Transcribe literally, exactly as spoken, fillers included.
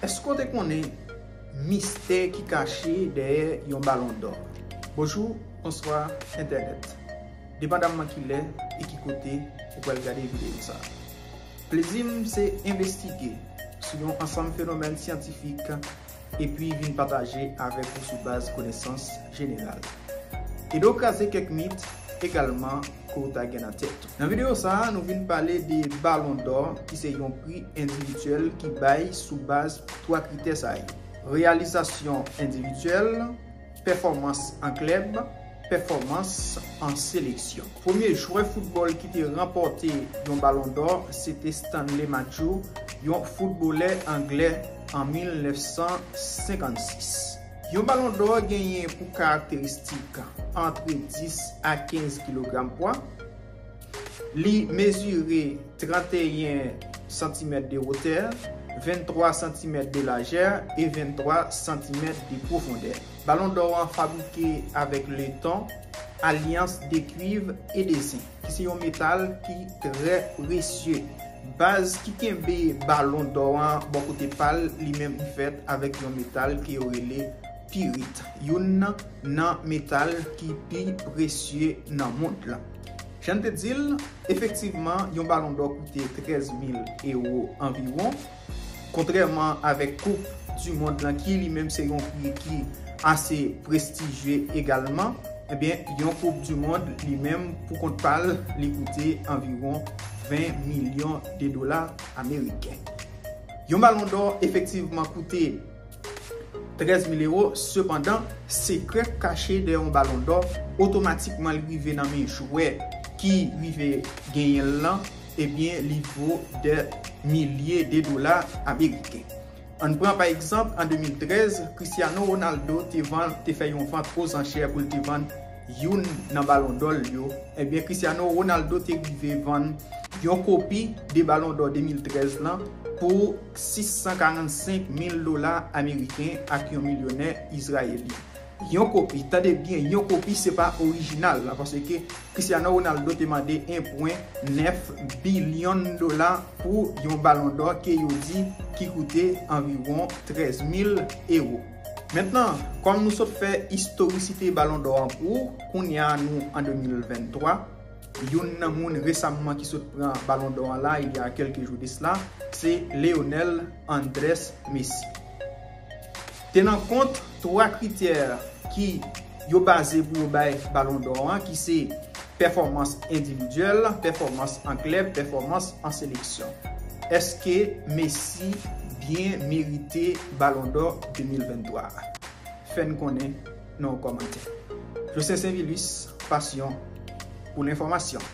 Èske w te konnen mistè ki kache dèyè yon balon dò? Bonjou, bonswa, entènèt. Depandamman ki lè e ki kote ou pral gade videyo sa a. Plezi m se envestige sou yon ansanm fenomèn syantifik epi vin pataje avèk ou sou baz konesans jeneral. Ede w kraze kèk mit egalman ke w ta gen nan tèt ou. Nan videyo sa a, nou vin pale de Balon dò, ki se yon pri endividyèl ki bay sou baz twa kritè sa yo: reyalizasyon endividyèl, pèfòmans an klèb, pèfòmans an seleksyon. Premye jwè foutbòl ki te ranpòte yon Balon dò se te Stanley Matthew, yon foutbolè anglè, an mil nèf san senkannsis. Yon Balon dò genyen pou karakteristik antre dis a kenz kilogram pwa. Li mezire tranteyen santimèt de wotè, venntwa santimèt de lajè e venntwa santimèt de pwofondè. Balon dò an fabrike avèk leton, alyans de kwiv e de zenk, ki se yon metal ki trè presye. Baz ki kenbe Balon dò an bò kote pa l, li menm li fèt avèk yon metal ke yo rele pirit, youn nan metal ki pi presye nan mond lan. Jan n te di l, efektivman, yon Balon dò koute trèz mil ewo anviwon. Kontrèman avèk Koup di Mond lan, ki li menm se yon pri ki ase prestijye egalman, ebyen, yon Koup di Mond li menm, pou kont pa l, li koute anviwon ven milyon de dola ameriken. Yon Balon dò efektivman koute trèz mil ewo, sepandan, sekrè k kache dèyè yon Balon dò, otomatikman l rive nan men jwè ki rive genyen l lan, ebyen, li vo dè milye de dola ameriken. Ann pran pa egzanp, an de mil trèz, Cristiano Ronaldo te vann, te fè yon vant oz anchè pou l te vann youn nan Balon dò l yo. Ebyen, Cristiano Ronaldo te rive vann yon kopi de Balon dò de mil trèz lan pou sis san karannsenk mil dola ameriken ak yon milyonè izrayelyen. Yon kopi, tande byen, yon kopi, se pa orijinal la, paske Cristiano Ronaldo te mande en pwen nèf bilyon dola pou yon Balon dò ke yo di ki koute anviwon trèz mil ewo. Mentnan, kòm nou sot fè istorisite Balon dò an pou ou, kounye a nou an de mil venntwa, youn nan moun resamman ki sot pran Balon dò an la, il y a quelques jours de cela, se Lionel Andrés Messi. Tenan kont twa kritè ki yo baze pou yo bay Balon dò an, ki se pèfòmans endividyèl, pèfòmans an klèb, pèfòmans an seleksyon. Èske Messi byen merite Balon dò de mil venntwa a? Fè n konnen nan yon kòmantè. Jocelyn Saint-Vilus, pasyon pou lenfòmasyon.